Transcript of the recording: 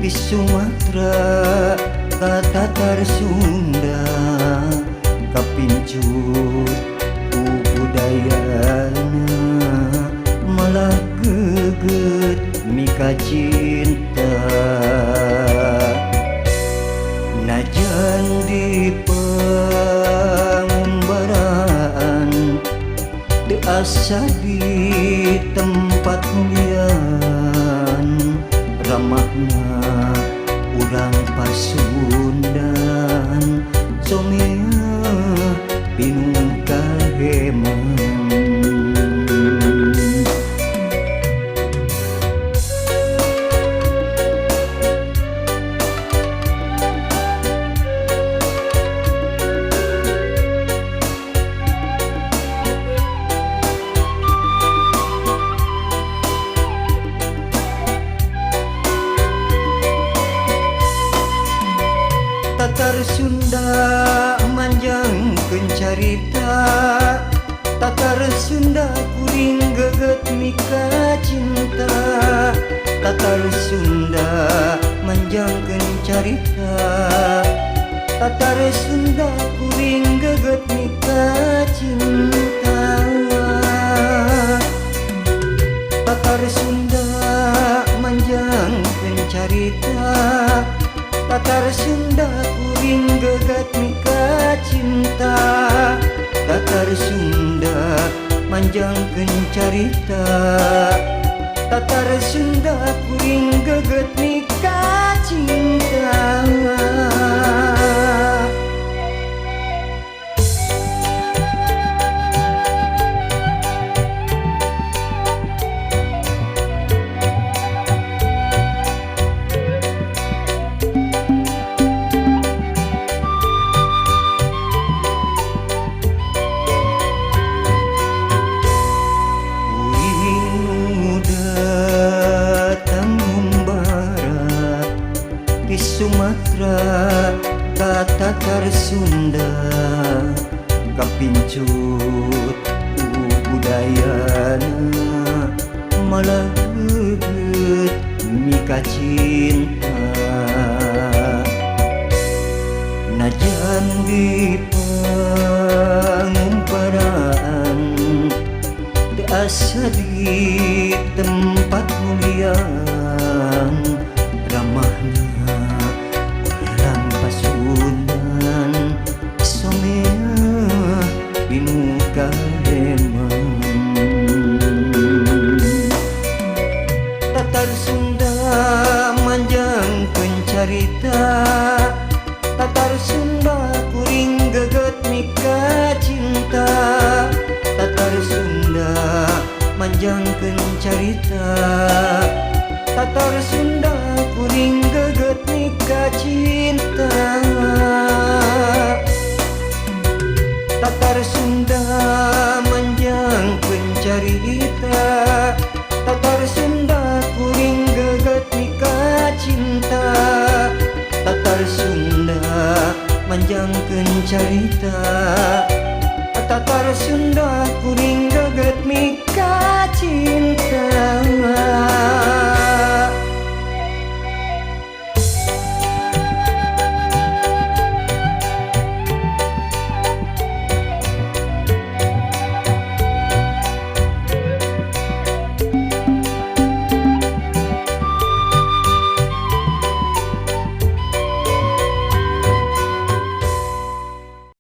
Di Sumatera ka Tatar Sunda, kapincut ku budayana, malah geget mika cinta. Najan di pangumbaraan, teu asa di tempat lian, ramahna urang Pasundan someah pinuh kaheman. Tatar Sunda manjangkeun carita, Tatar Sunda kuring geget mika cinta. Tatar Sunda manjangkeun carita, Tatar Sunda kuring geget mika cinta. Tatar Sunda manjangkeun carita, Tatar Sunda kuring geget mika cinta. Tatar Sunda manjangkeun carita, Tatar Sunda kuring geget mika cinta. Di Sumatera ka Tatar Sunda, kapincut ku budayana, malah geget mika cinta. Najan di pangumbaraan, teu asa di tempat mulian, ramahna urang Pasundan someah pinuh kaheman. Tatar Sunda manjangkeun carita, Tatar Sunda kuring geget mika cinta. Tatar Sunda manjangkeun carita, Tatar Sunda kuring geget mika cinta. Tatar Sunda manjangkeun carita, Tatar Sunda kuring geget mika cinta. Tatar Sunda manjangkeun carita, Tatar Sunda kuring geget mika cinta.